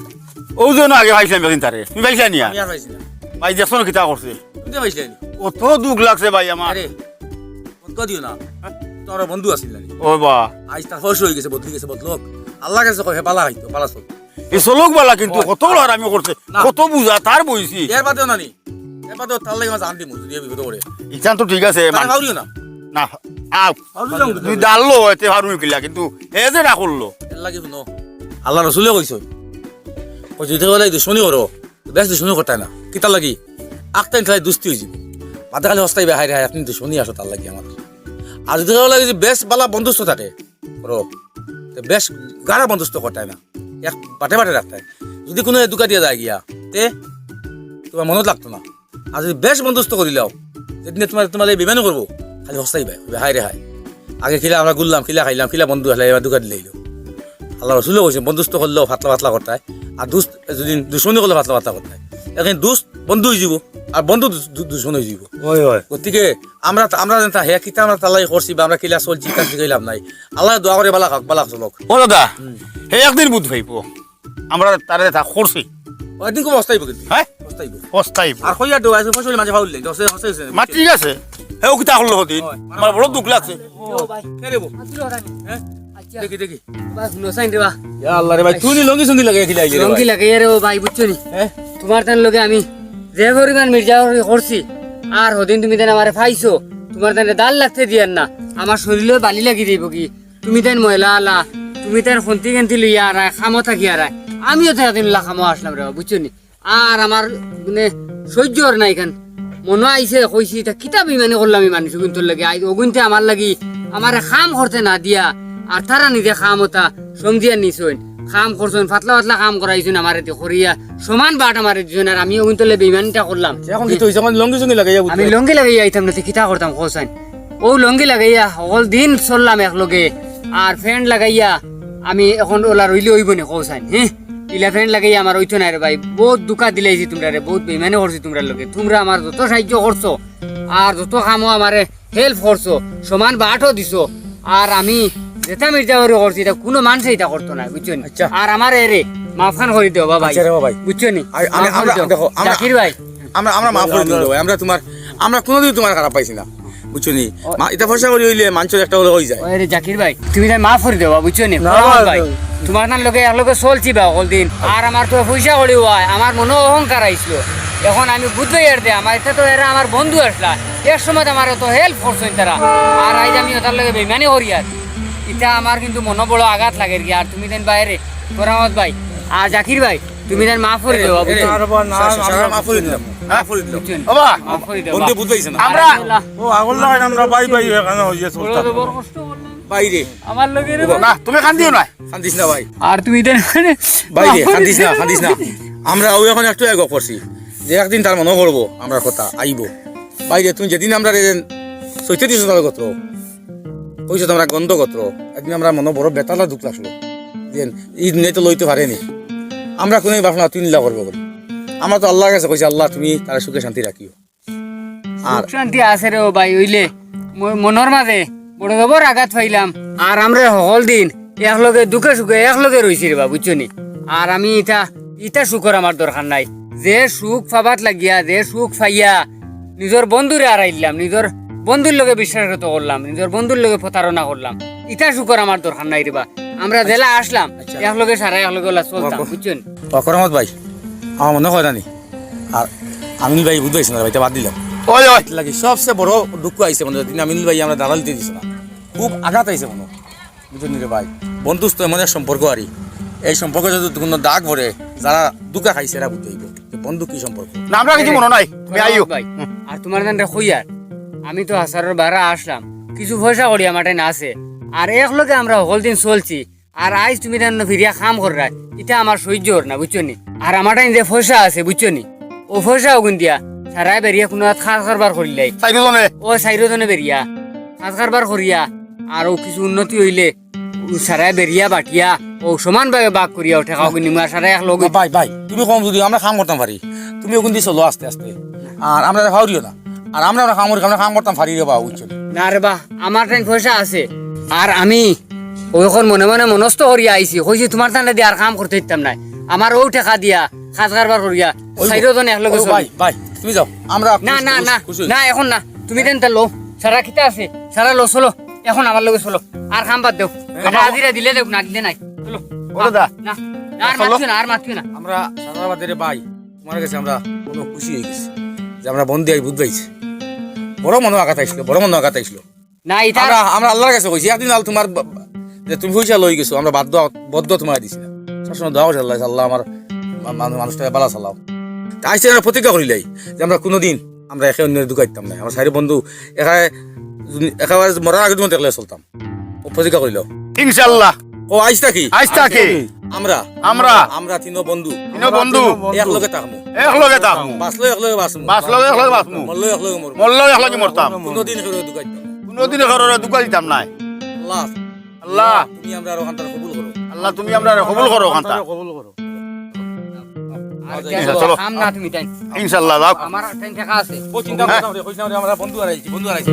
অউ যে না আগে পাইছিলাম একদিন তারে, তুমি পাইছিলা নি আর? আমি আর পাইছি না। ভাই, দেখছো না কিতা করছে? তুমি তো পাইছিলা নি? অত দুখ লাগছে ভাই আমার। আরে, বদকা দিও না। হ্যাঁ? তো আমরা বন্ধু আছিল না নি? ও বা। আইজ তার বয়স অই গেছে, বদলি গেছে, বদলক। আল্লার গেছে কয়, হে বালা হইতো, বালা চল। ই চলক বালা কিন্তু হয়। কত বড় হারামি করছে, না। কত বুঝা তার বইছি। এর বাদেও না নি? এর বাদেও তার লাগি আমার জান দিমু, যদি এ বিপদে পড়ে। ইখান তো ঠিক আছে, তার মান- ভাউরিও না। না, আও। ভাউরি যাও কিন্তু। দুই ডাল লো, এতে হারুন কিলা, কিন্তু হে যে না করলো। এর লাগি হুনো, আল্লার রসুলে কইছইন, কই যদি কেউ লাগি দুশমনি করো, বেশ দুশমনি করতায় না। কিতার লাগি? আখতাইন থাকলে দুস্তি অইযিবো। বাদে খালি হস্তাইবা, হায় রে হায়, আপনি দুশমনি আছো তার লাগি আমার। আর যদি কেউ লাগি যদি বেশ বালা বন্ধুত্ব থাকে, করো। তে বেশ গাঢ় বন্ধুত্ব করতায় না, এক বাটে বাটে রাখতায়। যদি কুনু ধোকা দিয়া যায় গিয়া, তে তুমার মনত লাগতো না। আর যদি বেশ বন্ধুত্ব করিলাও, যেদিনে তুমার, তুমার এই বেইমানি করবো, খালি হস্তাইবা, কইবা, হায় রে হায়। আগে কিলা আমরা ঘুরলাম, কিলা খাইলাম, কিলা বন্ধু আসলে, এবার ধোকা দিলাইলো। আল্লার রসুলে কইছইন, বন্ধুত্ব করলেও পাতলা পাতলা করতায়, আর দুস্ত, যদি দুশমনি করলেও পাতলা পাতলা করতায়। এখন দুস্ত বন্ধু অইযিবো, আর বন্ধু দু-, দু-, দুশমন অইযিবো। অয়, অয়। গতিকে আমরা, আমরা যেন তা হে কিতা আমরা তার লাগি করছি বা আমরা কিলা চলছি, তার দিকে লাভ নাই। আল্লারে দোয়া করি বালা খাক, বালা চলক। ও দাদা, হুম। হে একদিন বুঝ পাইবো। আমরা তারে তা করছি। ও একদিন খুব পস্তাইবো কিন্তু। হ্যাঁ? পস্তাইবো। পস্তাইবো। আর কইয়া দেও, আইজ ফসল মাঝে ফাউল নেই, দশে, দশে, দশে। মা, ঠিক আছে। হে, ও কিতা করলো হদিন? আমার বড় দুখ লাগছে। ও ভাই। কে রে বো? আব্দুল ওরানি। হ্যাঁ? আচ্ছা। দেখি, দেখি। ভাই, হুনো চাইন রে বা। ইয়া আল্লাহ রে ভাই, তুই নি লুঙ্গি চুঙ্গি লাগাইয়া কিলা আইলি রে লুঙ্গি ভাই? লাগাইয়া রে ও ভাই, বুঝছো নি? হ্যাঁ? তুমার তান লগে আমি যে পরিমাণ মির্জাফরি করছি, আর হদিন তুমি তান আমারে পাইছো, তুমার তান দাল লাগতে দিয়ার না, আমার শরীরে বালি লাগি যাইবো কি? তুমি তান ময়লা আলা, তুমি তান খন্তি গেন্তি লইয়া আরায়, কামো থাকি আরায়। আমিও তো এদিন লা কামো আসলাম রে বা, বুঝছো নি? আর আমার মানে সহ্য অর না ইখান। মনো আইছে, কইছি, "ইতা কিতা বেইমানি করলাম ই মানুষ অগুইন্তর লাগি?" আইজ অগুইন্তে আমার লাগি, আমারে কাম করতে না দিয়া, আর তারা নিজে কাম অতা সমজিয়া নিছইন, কাম করছইন, পাতলা পাতলা কাম করাইছইন আমারে দি করিয়া, সমান বাট আমারে দিছইন, আর আমি অগুইন্তর লাগি বেইমানিটা করলাম। এখন কিতা অইছে? এখন লুঙ্গি চুঙ্গি লাগাইয়া আমি বুঝছো? লুঙ্গি লাগাইয়া আইতাম না, তে কিতা করতাম কও চাইন? অউ লুঙ্গি লাগাইয়া হকল দিন চললাম একলগে, আর প্যান্ট লাগাইয়া আমি এখন অলা রইলে অইবো নি কও চাইন? হে, ইলা প্যান্ট লাগাইয়া আমার অইতো নায় রে ভাই, বউত ধুকা দিলাইছি তুমরারে, বউত বেইমানি করছি তুমরার লগে। তুমরা আমার যত সাহায্য করছো আর যত কামো আমারে help করছো, সমান বাটও দিছো, আর আমি যেতা মির্জাফরি করছি, ইতা কুনু মানষে ইতা করতো নায়, বুঝছো নি? আচ্ছা। আর আমার এরে মাফ খান করি দেও বা ভাই। আচ্ছা রে বা ভাই। বুঝছো নি? আ-, আমি, মাফ করি আমরা, দেও। দেখো, আমরা, জাকির ভাই। আমরা, আমরা মাফ করি দিমু রে ভাই। আমরা তুমার, আমরা কুনুদিন তুমার খারাপ পাইছি না। বুঝছো নি? ও। মা-, ইতা পয়সা করি অইলে মানষর একটা অইলে অই যায়। ওই রে জাকির ভাই, তুমি তাই মাফ করি দেও বা, বুঝছো নি? না, না, ভাই। তুমার তান লগে একলগে চলছি বা হকল দিন। আর আমার তো পয়সা করি অয়, আমার মনো অহংকার আইছিল। এখন আমি বুঝবায় আর দে, আমার ইতা তো এরা আমার বন্ধু আসলা। এক সময় তো আমারে তো help করছইন তারা। আর আইজ আমি অতার লগে বেইমানি করিয়ার। ইতা আমার কিন্তু মনো বড় আঘাত লাগের গি। আর তুমি তাইন বাইরে, করামত ভাই, আর জাকির ভাই, তুমি তাইন মাফ করি দেও বা, বুঝছো নি? আরে বা, না, সা-, সা-, আমরা মাফ করি দিলাম। মাফ করি দিলাম। বুঝছো নি? বাবা, মাফ করি দেও। বন্ধু বুঝাইছে না। আমরা আল্লাহ। ও, আগর লাগাই আমরা ভাই ভাই এখানো অইয়া বড় চলতাম। জবর কষ্ট করলাম। বাইরে। আমার লগে রে না, তুমি কান্দিও না। কান্দিস না ভাই। আর তুমি দেন মানে বাইরে, মাফ করি কান্দিস না, দেও। কান্দিস না। আমরা অউ এখন একটু এগো করছি। যে একদিন তার মনো পড়বো, আমরার কথা আইবো। বাইরে, তুমি যেদিন আমরারে সইতে দিছো তার গোত্র, কইছো তো আমরা গন্ধ গোত্র, একদিন আমরার মনো বড় বেতালা দুখ লাগছিল। যে ই দুনিয়াত লইতে পারেনি। আমরা কুনু বাসনা তুই নিলা করবো বলে। আমরা তো আল্লাহর কাছে কইছি, "আল্লাহ, তুমি তারে সুখে শান্তি রাখিও।" আর সুখ শান্তি আছে রে ও ভাই, অইলে ম-, মনর মাঝে বড় জবর আঘাত পাইলাম। আর আমরা হকল দিন একলগে দুখে সুখে একলগে রইছি রে বা, বুঝছো নি? আর আমি ইতা, ইতা সুখর আমার দরকার নাই। যে সুখ পাবাত লাগিয়া, যে সুখ পাইয়া নিজর বন্ধুরে হারাইলাম, নিজর বন্ধুর লগে বিশ্বাসঘাতক করলাম, নিজর বন্ধুর লগে প্রতারণা করলাম, ইতা সুখর আমার দরকার নাই রে বা। আমরা যেলা আসলাম, আচ্ছা। একলগে সারা একলগে অলা চলতাম, বুঝছো নি? ও, করামত ভাই, আমার মনো অয় না নি। আর আমিনুল ভাই বুঝাইছে না, ভাই, ইটা বাদ দিলাম। ওই, ওই। লাগি সবচেয়ে বড় দুখ আইছে, মানে, যেদিন আমিনুল ভাই আমরা দালালিতে দিছে না, খুব আঘাত আইছে মনো। বুঝছো নি রে ভাই, বন্ধুত্ব এমন এক সম্পর্ক আরি, এই সম্পর্ক যদি কুনু দাগ পড়ে, যারা দুখা খাইছে এরা বুঝতে অইবো যে বন্ধু কি সম্পর্ক। না, আমরা কিছু মনো নাই, তুমি আইও। ভাই, আর তুমার জানরে কইয়ার, আমি তো হাসারর বারা আসলাম, কিছু পয়সা করি আমার টাইন আছে, আর একলগে আমরা হকল দিন চলছি, আর আইজ তুমি তান ফিরিয়া কাম কররায়, ইটা আমার সইজ্য অর না, বুঝছো নি? আর আমার টাইন যে পয়সা আছে, বুঝছো নি? অউ পয়সা অগুন দিয়া সারায় বেরিয়া কুনু আত কাজ কারবার করিলাই। চাইরো জনে? অউ চাইরো জনে বেরিয়া কাজ কারবার করিয়া, আর অউ কিছু উন্নতি অইলে অউ সারায় বেরিয়া বাটিয়া অউ সমান ভাগে ভাগ করিয়া অউ টেকা অগুন নিমু আর সারায় একলগে। না, ভাই, ভাই, তুমি কম যদি আমরা কাম করতাম পারি, তুমি অগুন দি চলো আস্তে আস্তে, আর আমরারে ফাউরিও না। আর আমরা, আমরা কাম করি, আমরা কাম করতাম পারি রে বা, বুঝছো নি? না রে বা, আমার টাইন পয়সা আছে। আর আমি অউ অখন মনে মনে মনস্থ করিয়া আইছি, কইছি তুমার তানরে দি আর কাম করতে দিতাম নায়। আমার অউ টেকা দিয়া কাজ কারবার করিয়া অউ চাইরো জন একলগে অউ চলি। ভাই, ভাই, তুমি যাও, আমরা না, খুশি, না, খুশি, না, খুশি। না, অখন না, তুমি দেন তা লও, সারা কিতা আছে, সারা লও, চলো, অখন আমার লগে চলো, আর কাম বাদ দেও। হ্যাঁ, এটা বাবা। হাজিরা দিলে দেও, না দিলে নাই, চলো। ও দাদা। না, না, আর চলো। মাতিও না, আর মাতিও না। আমরা সারা বাদে রে ভাই, তুমার গেছে আমরা মনো খুশি অইগেছি যে আমরা বন্দি আই বুঝ পাইছি। বড় মনো আঘাত আইছিল, বড় মনো আঘাত আইছিল। না, ইটা আমরা, আমরা আল্লাহর গেছে কইছি, একদিন আল তুমার বা-, বা-, যে তুমি পয়সা লই গেছো, আমরা বাদ দোয়া, বদ দোয়া তুমারে দিছি না। সবসময় দোয়া করছি, "আল্লাহ, আল্লাহ আমার মা-, মানু-, মানুষটারে বালা চালাও।" তে আইজ আমরা প্রতিজ্ঞা করিলাই যে আমরা কুনুদিন আমরা একে অইন্যরে দুখাইতাম না। আমরা চাইরো বন্ধু একা-, একেবারে মরার আগে তুমি দেখলে চলতাম। ও প্রতিজ্ঞা করিল। ইনশাআল্লাহ। ও আইজ থাকি? আইজ থাকি। আমরা। আমরা। আমরা তিনো বন্ধু। তিনো বন্ধু। একলগে থাকমু। একলগে থাকমু। বাঁচলেও একলগে বাঁচমু। বাঁচলেও একলগে বাঁচমু। মরলেও একলগে মরমু। মরলেও একলগে মরতাম। কুনুদিন কেউরে দুখাইতাম না। কুনুদিন কেউরে দুখাইতাম নায়। আল্লাহ। আল্লাহ। তুমি আমরারে অখানতারে কবুল করো। আল্লাহ, তুমি আমরারে কবুল করো অখানতা। কবুল করো। আর আচ্ছা, চলো। কাম না তুমি তাই। ইনশাআল্লাহ, যাও। আমার টাইম টেকা আছে। ও চিন্তা করতাম রে, কইছিলাম রে, আমরা বন্ধু হারাইছি, বন্ধু হারাইছি।